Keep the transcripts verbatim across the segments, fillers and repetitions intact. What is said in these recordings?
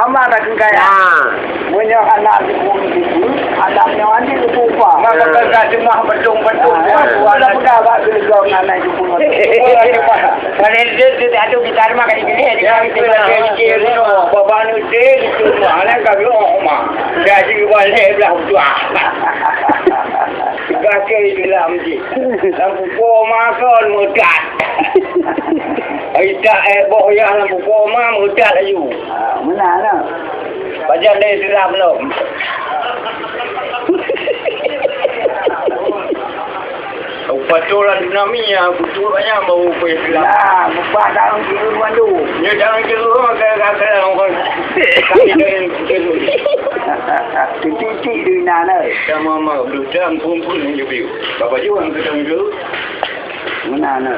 Mana keu kaya? Ha. Meunyoe hana jipeurunoe, adak nyoe anjing geupeuupah. Maka keu ka jeumah beutong-beutong. Ha, buat buat dah peugah bak geuleugong anak jipeurunoe. Buat jeumah. Kalau dia, dia tak ada, kita ada makan di sini, dia ya, kami tinggal di sini. Baba nu deh, itu mah, nak kami rumah. Jadi balik belah tuah. Sebagai dalam je. Lam pukul makan, meudat. Ai tak, eh, boh yah lam pukul ma, meudat laju. Ah, meunan lah. Pajan deh silap lom. Upah tu lah tsunami ya, aku tu banyak bau upah silap. Nah, upah dalam tidur bandu. Ya, dalam tidur, makan, makan, makan. Kami dah yang tidur. Titik-titik tu inan, eh. Sama, sama, belum jam, pun, pun, yang jubir. Bapak juang ke dalam tidur. Meunan na.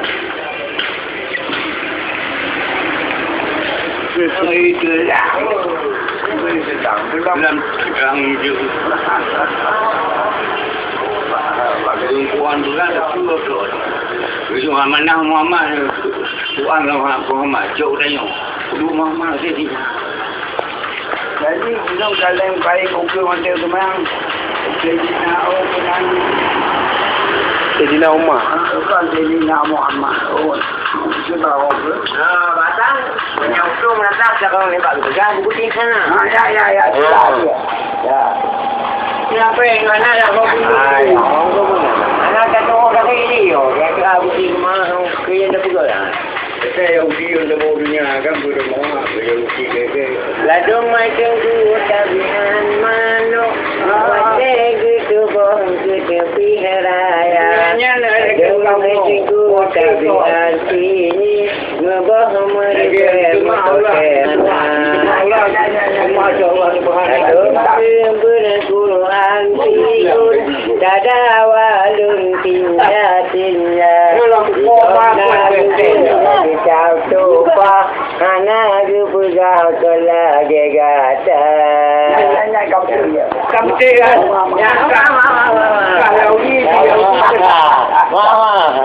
Itulah. Dalam, dalam je. Bagi perempuan tu kan, tak perlu tu. Ujung amanah Muhammad, Tuhan Muhammad, jok tanya. Kudu Muhammad sini. Jadi, inoe kaleng paih ukeue watèe teumang. Saidina Umar. Saidina Umar. Ah, bukan Saidina Muhammad. Oh, itu tahu ke? Ah, batang. Yang tu menatap cakap lebat tu. Jangan buku tinggi sana. Ah, ya, ya, ya. Ya. Ya. Kenapa yang mana nak buku? Ah, ya. Anak kata orang kata ini, yo. Dia kata buku rumah, kerja dah pegang. Asai Yahudi nyang teubôh donya kan, beurumoh Yahudi gèt-gèt. Ladôm macam geutanyoe tabiat manok, watèe geutuboh geuteubiet raya. Ladôm macam geutanyoe tabiat sinyi, meubôh meuribèe meutokèe na. Ladôm beureuguruhan piun, tadawa lôn tinja-tinja. Hana geupeugah kon lagèe gata. Ka beutôi kan? Ya, Yahudi, Yahudi.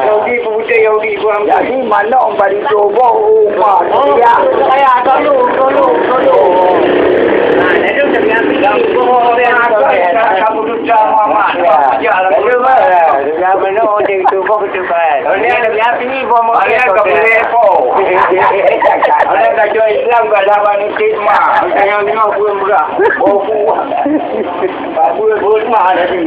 Yahudi peubutai, Yahudi peubutai. Jadi, manok bari tuboh umat. Ya, saya tolong, tolong, tolong. Nah, jadi, kamu sudah Muhammad. Ya, betul, Pak. Ya, benar, orang itu kok betul, Pak. Ini ada biasa ni, buah makan. Ada tak jual Islam kat lawan stigma. Jangan dengar pun murah. Oh, buah. Buah, buah mah ada ni.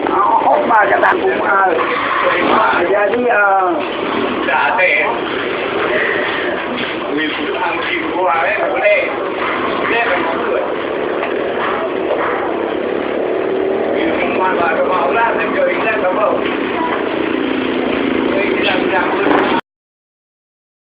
Ahok ma kata aku ma. Jadi, ah,